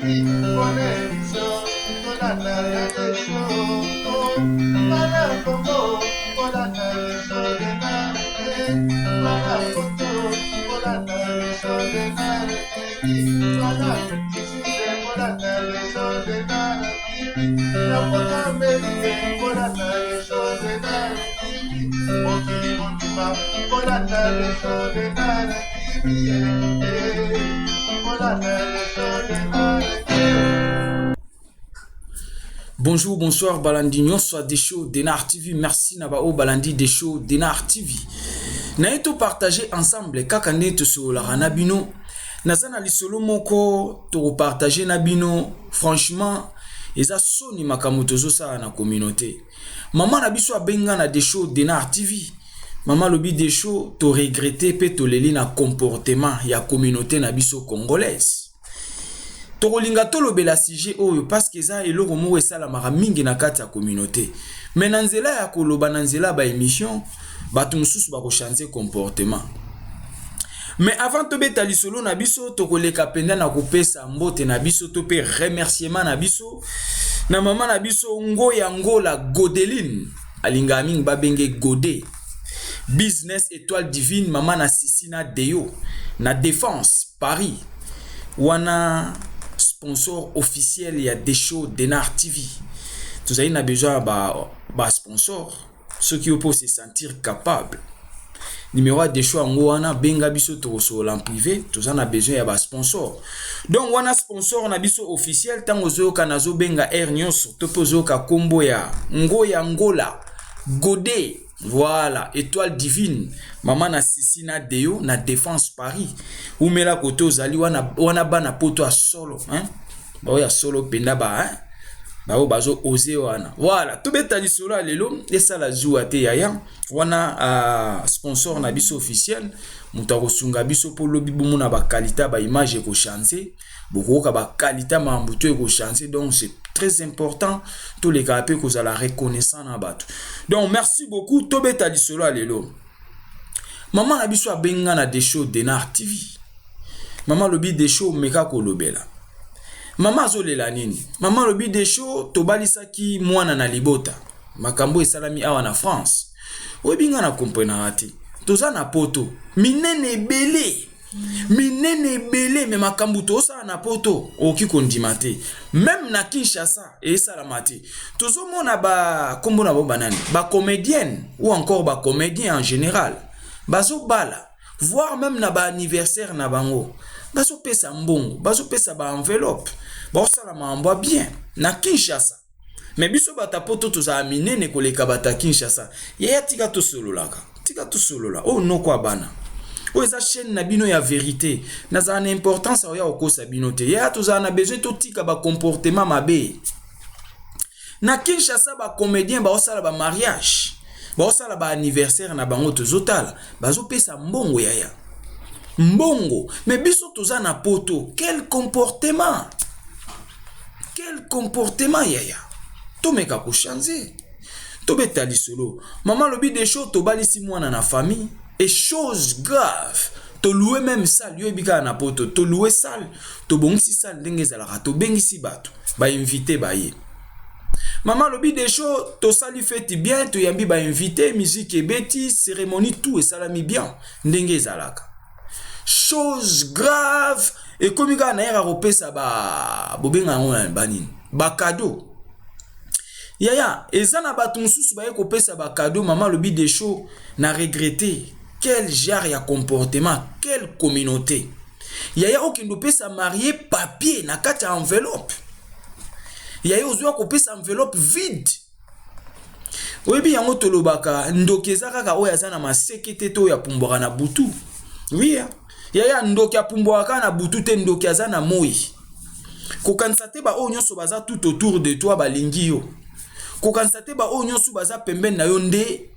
Mpona emission tolanda ya desho bana Kongo, kolanda desho Denard, bana poto kolanda desho Denard TV, bana Suisse kolanda desho Denard TV, na poto Amerike kolanda desho Denard TV, mokili mobimba kolanda desho Denard TV, kolanda desho Denard TV. Bonjour, bonsoir, balandi nyonso ya Desho Denar TV. Merci na bao balandi Desho Denar TV. Na ye to partager ensemble kaka nde tosololaka na bino. Naza na lisolo moko tokopartage na bino. Franchement, eza soni makambo tozosala na communauté. Mama na biso abenga na Desho Denar TV. Mama alobi Desho, to regretter pe toleli na comportement ya communauté na biso congolaise. Tokolinga tolobela sujet oyo parce que eza eloko moko esalamaka mingi na kati ya communauté. Mais na nzela ya koloba, na nzela ya ba émission, bato mosusu bakochange comportement. Mais avant tobeta lisolo na biso, tokoleka mpenza na kopesa mbote na biso to mpe remerciement na biso na mama na biso Ngoya Ngola Godeline, alingaka mingi babenge Gode. Business Étoile Divine, mama na Sisi na Deo na Défense Paris, wana sponsor officiel ya Desho Denar TV. Tozali na besoin ya ba sponsor. Soki yo mpo se sentir capable, numéro ya Desho yango wana, benga biso tokosolola en privé. Toza na besoin ya ba sponsor. Donc wana sponsor na biso officiel. Ntango ozoyoka nazobenga aire nyonso to mpe ozoyoka nkombo ya Ngoya Ngola Gode, voilà, Étoile Divine, mama na Sisi na Deo na Défense Paris, umela kote ozali wana, wana bana poto ya solo, hein? Baoyo ya solo mpenza ba, hein? Baoyo bazo ose wana. Voilà, tobeta lisolo ya lelo, esala zuwa te yaya. Wana sponsor na biso officiel, moto akosunga biso mpo lobi bomona baqualité ya baimage ekochange, bokoyoka baqualité makambo to ekochange. Donc c'est très important tolekaka mpe kozala reconnaissant na bato. Donc merci beaucoup. Tobeta lisolo ya lelo. Mama na biso abenga na Desho Denar TV. Mama alobi: Desho, meka kolobela. Mama azolela nini? Mama alobi: Desho, tobalisaki mwana na libota, makambo esalami awa na France. Oyebi nga na komprenaka te, toza na poto minene ebele, minene ebele, me makambo tozosala na poto okoki kondima te. Même na Kinshasa esalama te. Tozomona bakombo na bango banani, bacomédienne ou encore bacomédien en général, bazobala, voire même na baanniversaire na bango bazopesa mbongo, bazopesa baenveloppe, bazosala makambo ya bien na Kinshasa. Me biso bato ya poto tozala minene koleka bato ya Kinshasa. Yaya, tika tosololaka, tika tosolola. Oyo noko ya bana, oyo eza chaîne na bino ya vérité. Nazala na importance oya kokosa bino te. Yaya, tozala na besoin totika bacomportement mabe. Na Kinshasa bacomédien baosala bamariage, baosala baanniversaire na bango, tozotala bazopesa mbongo yaya, mbongo. Me biso toza na poto, quel comportement, quel comportement yaya? Tomeka kochange. Tobeta lisolo. Mama alobi: Desho, tobalisi mwana na famille et chose grave, tolouer même salle. Yo yebi kaka na poto, tolouer salle, tobongisi salle ndenge ezalaka, tobengisi bato, bainvité baye. Mama alobi: Desho, tosali fête bien, toyambi bainvité, musique ebeti, cérémonie, tout esalami bien ndenge ezalaka. Chose grave, ekomi kaka nayaka kopesa ba bobenga yango banini, bacadeau. Yaya, eza na bato mosusu baye kopesa bacadeau. Mama alobi: Desho, na regretter quel genre ya comportement, quelle communauté. Yaya, okende opesa marié papier na kati ya enveloppe. Yaya, ozwa kopesa enveloppe vide. Oyebi yango tolobaka, ndoki eza kaka oyo aza na maseke te to oyo apumbwaka na butu. Oui yaya, ndoki apumbwaka kaka na butu te, ndoki aza na moi. Kokanisa te baoyo nyonso baza tout autour de toi balingi yo. Kokanisa te baoyo nyonso baza pembeni na yo nde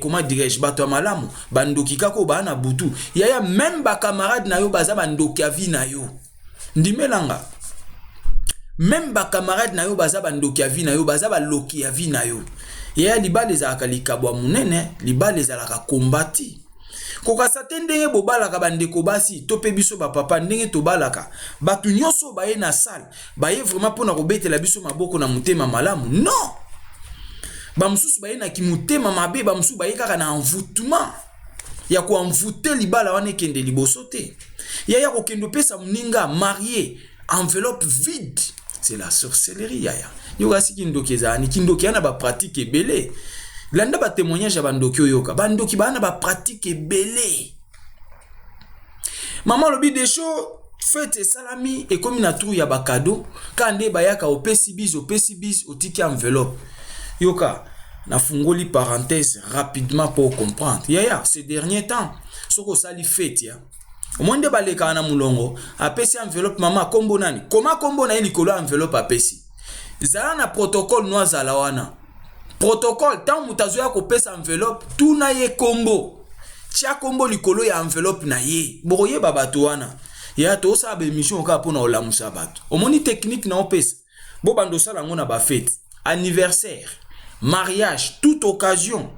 comment dirais-je, bato ya malamu. Bandoki kaka oyo baa na butu. Yaya, même bacamarade na yo baza bandoki ya vie na yo. Ndimelanga, même bacamarade na yo baza bandoki ya vie na yo, baza baloki ya vie na yo. Yaya, libala ezalaka likabo ya monene, libala ezalaka kombati. Kokasa te ndenge bobalaka bandeko basi to mpe biso bapapa ndenge tobalaka. Bato nyonso baye na salle baye vraiment mpona kobetela biso maboko na motema malamu? Non, bamosusu baye na kimotema mabe, bamosusu baye kaka na envoûtement ya koenvoûter libala wana ekende liboso te. Yaya, kokende opesa moninga marié enveloppe vide, c'est la sorcellerie. Yaya, yoka, si kindoki ezala ni kindoki ya na bapratique ebele. Landa batémoignage ya bandoki, oyoka bandoki baa na bapratique ebele. Mama alobi, Desho, fête esalami, ekomi na tour ya bacadeau. Kaka nde bayaka, opesi bise, opesi bise, otiki enveloppe. Yoka, nafungoli parenthèse rapidement pour comprendre. Yaya, ces derniers temps, soki osali fête ya omoi nde balekaka na molongo, apesi enveloppe, mama kombo nani, koma kombo na ye likolo ya enveloppe, apesi. Zala na protocole no, azala wana protocole. Ntango moto azoya kopesa enveloppe, tuna ye kombo, tia kombo likolo ya enveloppe na ye, bokoyeba bato wana. Ya tosala baémission kaka mpona kolamusa bato. Omoni technique na opesa, bobanda osala yango na bafête, anniversaire, mariage, toute occasion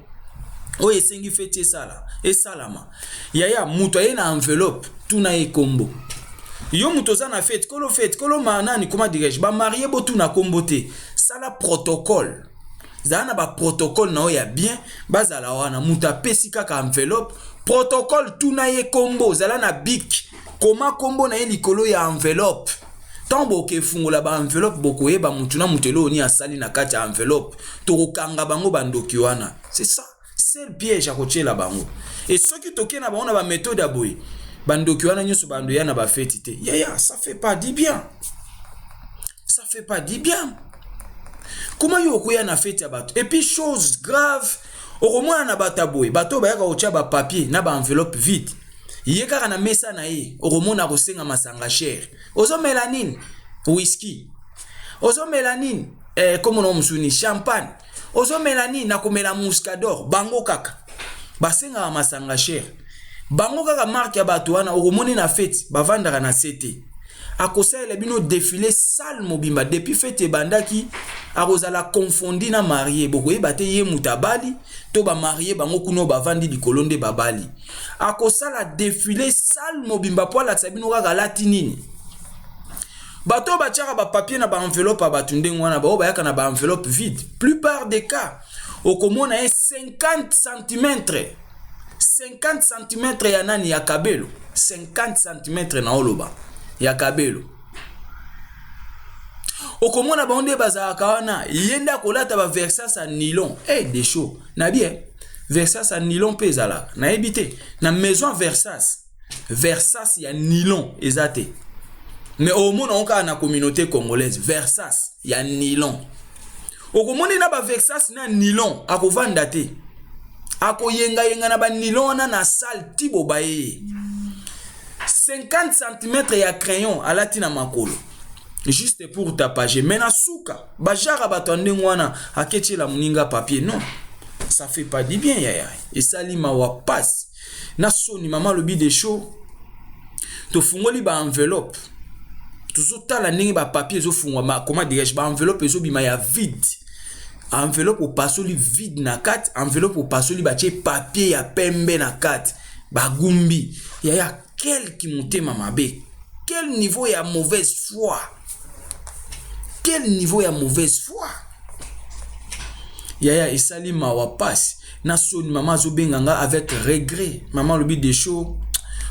oyo esengi feti esala esalama. Yaya, moto aye na enveloppe, tuna ye kombo. Yo moto oza na fête, kolo fête, kolo nani, comment dirais-je, bamarié, botuna kombo te. Sala protocole, zala na baprotocole na oyo ya bien, bazala wana. Moto apesi kaka enveloppe, protocole, tuna ye kombo, zala na bic, koma kombo na ye likolo ya enveloppe. Ntango bokefungola baenveloppe, bokoyeba mutu na mutu eloko nini asali na kati ya enveloppe. Tokokanga bango bandoki wana. C'est ça seul piège ya kotiela bango. E soki tokei na bango na baméthode ya boye, bandoki wana nyonso bando ya na bafeti te. Yaya, ça fait pas du bien, ça fait pas du bien. Comment yo okoya na feti ya bato? Et puis, chose grave, okomona na bato ya boye, bato oyo bayaka kotia bapapier na baenveloppe vide, ye kaka na mesa na ye, okomona kosenga masanga cher. Ozomela nini? Whisky. Ozomela nini? Komona mosusu, champagne. Ozomela nini? Nakomela Muscador. Bango kaka basengaka masanga cher, bango kaka marque ya bato wana. Okomoni na feti, bavandaka na se te, akosalela bino défilé salle mobimba depuis fête ebandaki. Akozala confondu na marié, bokoyeba te ye moto abali to bamarié. Bango kuna oyo bavandi likolo nde babali. Akosala défilé salle mobimba mpo alakisa bino kaka alati nini. Bato oyo batiaka bapapier na baenveloppe ya bato ndenge wana, baoyo bayaka na baenveloppe vide, plupart des cas okomona ye 50 cm, 50 cm ya nani, ya kabelo, 50 cm na oloba ya kabelo. Okomona bango nde bazalaka wana, ye nde akolata baVersace ya nylon. E Desho na bien, Versace ya nylon mpe ezalaka, nayebi te. Na maison Versace, Versace ya nylon eza te, mais omona ngo kaka na communauté congolaise, Versace ya nylon. Okomoni na baVersace na nylon, akovanda te, akoyengayenga na banylon wana na salle ti bobaye ye. 50 cm ya crayon alati na makolo, juste pour tapager. Mais na suka, bajara bato ya ndenge wana, aketiela moninga papier. Non, ça fait pas du bien. Yaya, esali mawa, pasi na soni. Mama alobi, Desho, tofungoli baenveloppe, tozotala ndenge bapapier ezofungwama, comment dirais-je, baenveloppe ezobima ya vide. Enveloppe opasoli, vide na kati. Enveloppe opasoli, batie papier ya pembe na kati, bagumbi. Yaya, quel kimotema mabe, quel niveau ya mauvaise foi, quel niveau ya mauvaise foi! Yaya, esali mawa, pasi na soni. Mama azobenga nga avec regret. Mama alobi, Desho,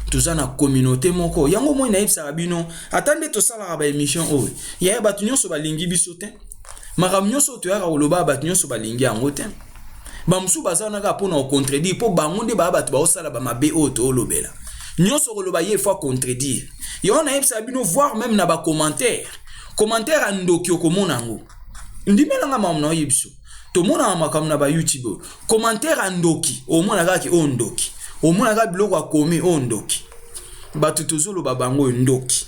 toza na communauté moko yango moi nayebisaka bino, ata nde tosalaka baémission oyo. Yaya, bato nyonso balingi biso te. Makambo nyonso oyo toyaka koloba, bato nyonso balingi yango te. Bamosusu baza wana kaka mpona kocontredire, mpo bango nde baya bato baosala bamabe oyo toolobela. Nyonso koloba ye faut contredire. Yango nayebisaka bino, voire même na bacommentaire, commentaire ya ndoki okomona yango. Ndimelanga makambo na oyebi biso, tomonaka makambo na baYouTube oyo. Commentaire ya ndoki, omona kaka oyo ndoki, omona kaka biloko akomi oyo ndoki. Bato tozoloba bango oyo ndoki.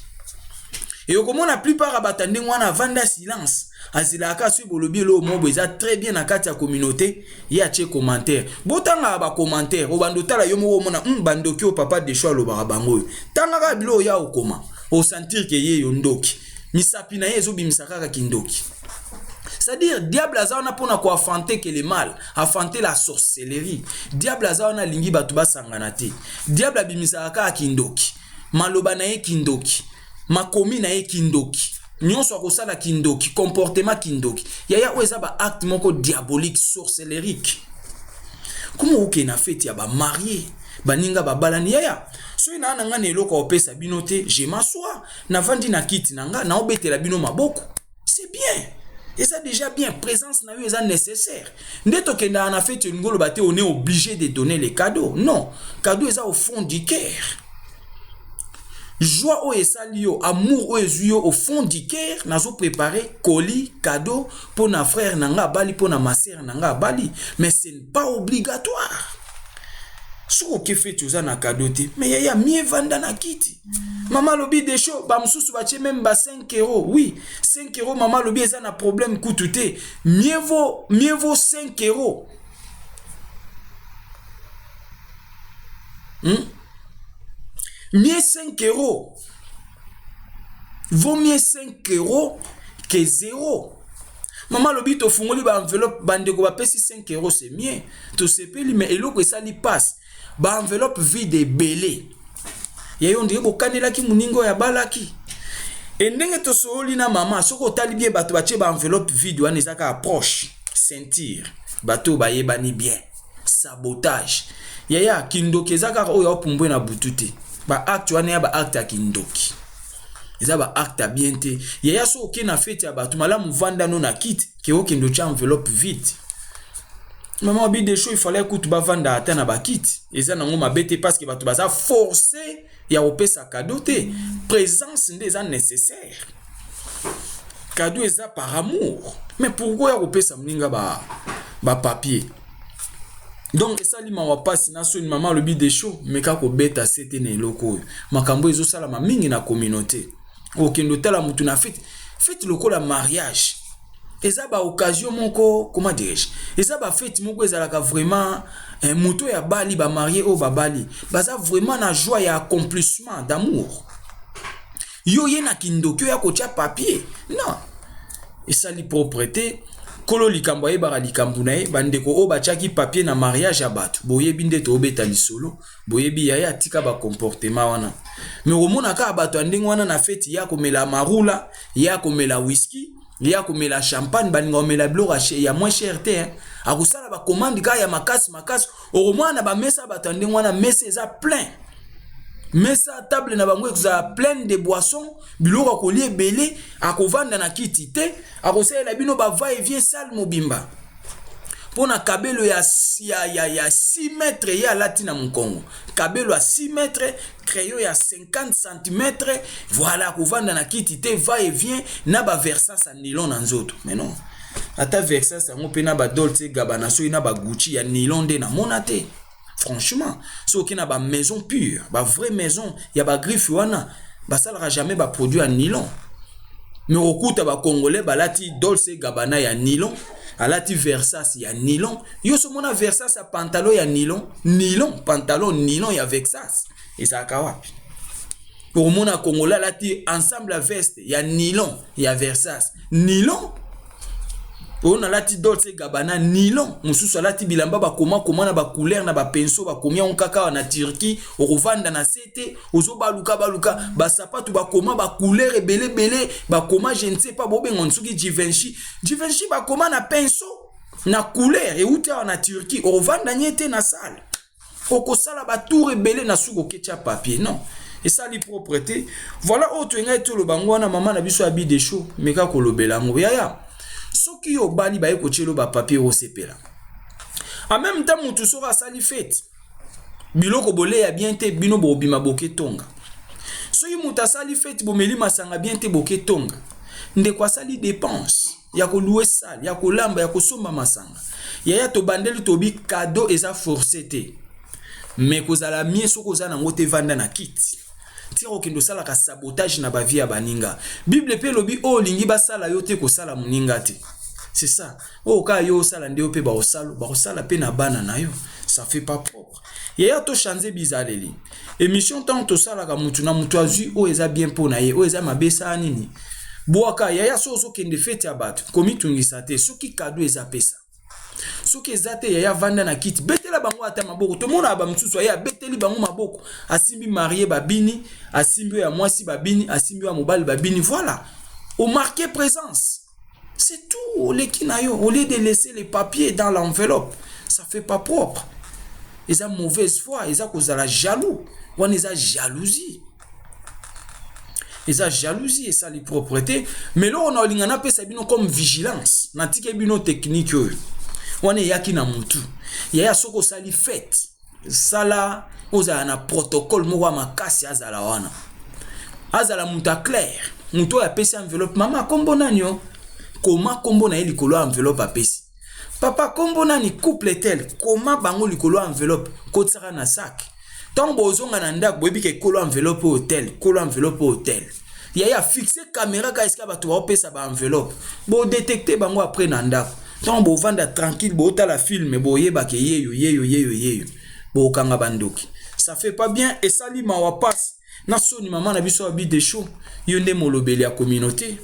E okomona plupart ya bato ya ndenge wana avanda silence, azelaka kaka soki bolobi eloko moko boye eza très bien na kati ya communauté, ye atie commentaire. Botangaka bacommentaire, obanda otala yo moko, omona bandoki oyo papa Desho alobaka bango oyo. Tanga kaka biloko ya okoma, osentir ke ye yo ndoki, misapi na ye ezobimisa kaka kindoki. C'est-à-dire, diable aza wana mpona koenfanter que le mal, enfanter la sorcellerie. Diable aza wana, alingi bato basangana te. Diable abimisaka kaka kindoki, maloba na ye kindoki, makomi na ye kindoki, nyonso akosala kindoki, comportement kindoki. Yaya, oyo eza baacte moko diabolique, sorcellerique. Kuma okende na fête ya bamariés, baninga babalani, yaya, soki naa na ngai na eloko akopesa bino te, je m'assois, navandi na kiti na nga, naobetela bino maboko, c'est bien, eza déjà bien. Présence na yo eza nécessaire. Nde tokendaka na fête, olingi oloba te on est obligé de donner les cadeaux. Non, cadeau eza au fond du cœur. Joie oyo esali yo, amour oyo ezwi yo au fond du cœur, nazoprépare colis cadeau mpo na frère na nga abali, mpo na ma sœur na nga abali, mais ce n'est pas obligatoire. Soki oke fête, oza na cadeau te, mais yaya, mieux vanda na kiti. Mama alobi desho, bamosusu batie même ba 5 euros. Oui, 5 euros, mama alobi eza na problème kutu te. Mieux vaut 5 euros, Mieux 5 euros, vaut mieux 5 euros que 0. Mama alobi tofungoli baenveloppe, bandeko bapesi 5 euros, c'est mieux, tosepeli. Mais eloko esali passe, baenveloppe vide ebele. Ya yo ndenge bokanelaki moninga oyo abalaki. E ndenge tosololi na mama, soki otali bien, bato batie baenveloppe vide wana, eza kaka proche ceinture, bato oyo bayebani bien. Sabotage, yaya, kindoki eza kaka oyo aopumbwe na butu te. Baacte wana ya baacte ya kindoki, eza baacte ya bien te. Yaya, so okei na fête ya bato, malamu vanda no na kiti ke okende otya enveloppe vide. Mama abi desho, il fallait kutu bavanda ata na bakiti, eza nango mabe te, parce que bato baza forcé ya kopesa cadeau te. Présence nde eza nécessaire, cadeau eza par amour. Mais pourquoi ya kopesa moninga bapapier ba? Donc esali mawa, mpasi na soni. Mama alobi desho, meka kobeta se te na eloko oyo. Makambo ezosalama mingi na communauté, okende otala mutu na fête. Fête lokola mariage eza baoccasion moko, comment dirais-je, eza bafête moko ezalaka vraiment, eh, moto oyo abali, bamariés oyo babali baza vraiment na joie ya accomplissement d'amour. Yo ye na kindoki oyo ya kotia papier, non, esali propre te. Kolo likambo ayebaka likambo na ye. Bandeko oyo batiaki papier na mariage ya bato, boyebi nde toobeta lisolo, boyebi. Yaya, atika bacomportement wana. Me omona kaka bato ya ndenge wana na fête, ya komela marula, ya komela whisky, ya komela champagne, balinga komela biloko ya moins cher te, hein. Akosala bacommande kaka ya makasi makasi. Okomona na bamesa, bato ya ndenge wana, mesa eza plein, mesa, table na bango ekozala pleine de boisson, biloko akolia ebele, akovanda na kiti te, akosalela bino bava et vient, salle mobimba mpo na kabelo ya 6 mètre. Ye alati na mokongo kabelo ya 6 mètre, crayon ya 50 cm. Voilà, akovanda na kiti te, va et vient na baVersace ya nylon na nzoto. Mais non, ata Versace yango mpe na baDolce Gabbana, soki na baGucci ya nylon nde namona te. Franchement, soki na bamaison pure, bavrai maison ya bagriffe wana, basalaka jamais baproduit ya nylon. Mais okuta bacongolais balati Dolce Gabbana ya nylon, alati Versace ya nylon. Yo so mona Versace ya pantalon ya nylon, nylon pantalon, nylon ya Versace ezalaka wapi? Okomona congolais alati ensemble ya veste ya nylon ya Versace, nylon oyo nalati Dolce Gabbana nylon. Mosusu alati bilamba bakoma koma na bacouleur na bapenso, bakomi yango kaka na Turquie. Okovanda na se te, ozobaluka baluka. Basapatu bakoma bacouleur ebelebele, bakoma je ne sais pas, bobenga soki Givenchy, Givenchy, bakoma na pinceau na couleur euti awa na Turquie. Okovanda nye te na salle, okosala batour ebele, na suki oketya papier. Non, esali propre te. Voilà oyo toyengai toloba yango wana. Mama na biso abi de chaud, meka kolobela yango. Yaya, soki yo obali, baye kotiela bapapier, osepela? En même temps, motu soki asali fête, biloko boleya bien te, bino bobima boketonga. Soki moto asali fête, bomeli masanga bien te, boketonga. Ndeko asali dépense ya kolouer salle, ya kolamba, ya kosomba masanga. Yaya, tobandeli tobi cadeau eza forcé te, mais kozala mieux soki oza nango te, vanda na kiti. Tika kokende osalaka sabotage na bavie ya baninga. Bible mpe elobi oyo olingi basala yo te, kosala moninga te. C'est ça, oyo kaka yo osala nde yo mpe bakosala, bakosala mpe na bana na yo. Ça fait pas propre, yaya. Tochange bizaleli. Émission ntango tosalaka, mutu na mutu azwi oyo eza bien mpo na ye, oyo eza mabe esala nini. Bwaka yaya, so ozokende fête ya bato, komitungisa te. Soki cadeau eza, pesa. Soki eza te, yaya, vanda na kiti, betela bango ata maboko. Tomonaka bamosusu aye, abeteli bango maboko, asimbi mariée babini, asimbi oyo ya mwasi babini, asimbi oyo ya mobali babini. Voilà, omarquer présence, c'est tout. Oleki na yo, au lieu de laisser les papiers dans l'enveloppe, ça fait pas propre. Eza mauvaise foi, eza kozala jaloux wana, eza jalousie, eza jalousie, esali propre te. Mais eloko na olinga napesa bino comme vigilance, natiki bino technique oyo wana eyaki na motu. Yaya, soki osali fête, sala ozala na protocole moko ya makasi. Azala wana, azala moto aclair, moto oyo apesi enveloppe. Mama, kombo nani? O koma kombo na ye likolo ya enveloppe. Apesi papa, kombo nani? Couple tel, koma bango likolo ya enveloppe, kotisaka na sac. Ntango bozonga na ndako, boyebi ke kolo enveloppe oyo tel, kolo enveloppe oyo tel. Yaya, fixe caméra kaka esika bato baopesa baenveloppe, bodétecter bango. Après, na ndako, ntango bovanda tranquille, botala film, boyebaka yeyo, yeyo, yeyo, yeyo, bokanga bandoki. Ça fait pas bien, esali mawa, pasi na soni. Mama na biso abi de show, yo nde molobeli ya communauté,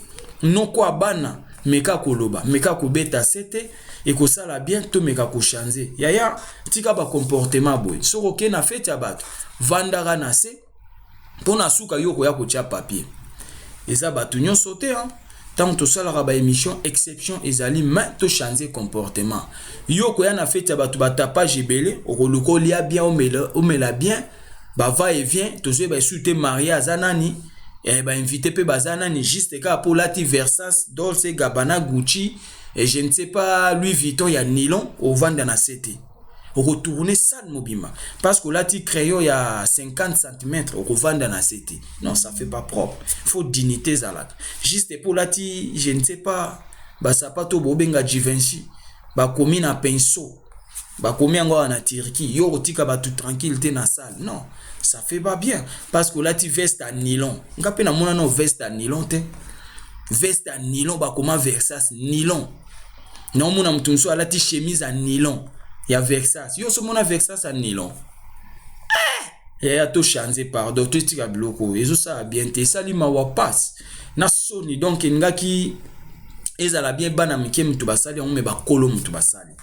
noko ya bana, meka koloba, meka kobeta sete, ekosala bien. Tomeka kochanger. Yaya, tika bacomportement boye. Soki okei na fête ya bato, vandaka na se, mpo na suka yo koya kotia papier. Eza bato nyonso te, hein? Ntango tosalaka baémission, exception ezali, mais tochanger comportement. Yo koya na fête ya bato, batapage ebele, okoluka olia bien, omela, omela bien, bava et vient, tozoyeba esu te marié aza nani, bainvité mpe baza nani, juste kaka mpo olati Versace, Dolce Gabbana, Gucci et je ne sais pas, Louis Vuitton ya nylon, ovanda na se te, okotourner salle mobimba parce que olati crayon ya 50 cm, okovanda na se te. Non, ça fait pas propre. Faut dignité ezalaka. Juste mpo olati, je ne sais pas, basapato bobenga Givenchy, bakomi na pinceau, bakomi yango awa na Turquie, yo kotika bato tranquille te na salle. Non, ça fait pas bien. Parce que olati veste ya nylon, nga mpe namona no veste ya nylon te, veste ya nylon bakoma Versace nylon. Naomona moto mosusu alati chemise ya nylon ya Versace. Yo osomona Versace ya nylon, eh! Yaya, tochanger, pardon, totika biloko oyo ezosala bien te, esali mawa, pasi na soni. Donc elingaki ezala bien bana mike moto basali yango, mais bakolo moto basali,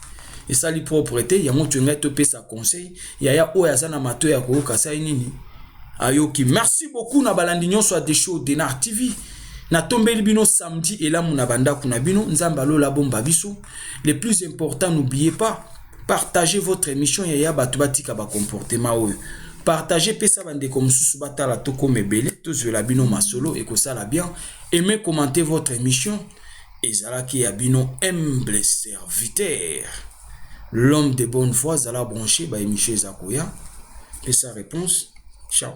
esali propre te. Yango toyengai topesa conseil. Yaya, oyo aza na matoi ya koyoka, asali nini? Ayoki. Merci beaucoup na balandi nyonso ya Desho Denar TV. Natombeli bino samedi elamu na bandako na bino. Nzambe alola bomba biso. Le plus important, n'oubliez pas, partagez votre émission. Yaya, bato batika bacomportement oyo. Partage, pesa bandeko mosusu batala, tokoma ebele, tozwela bino masolo, ekosala bien. Aimez, commentez votre émission. Ezalaki ya bino humble serviteur, l'homme de bonne foi. Zala branché, baémission eza koya. Pesa réponse. Ciao.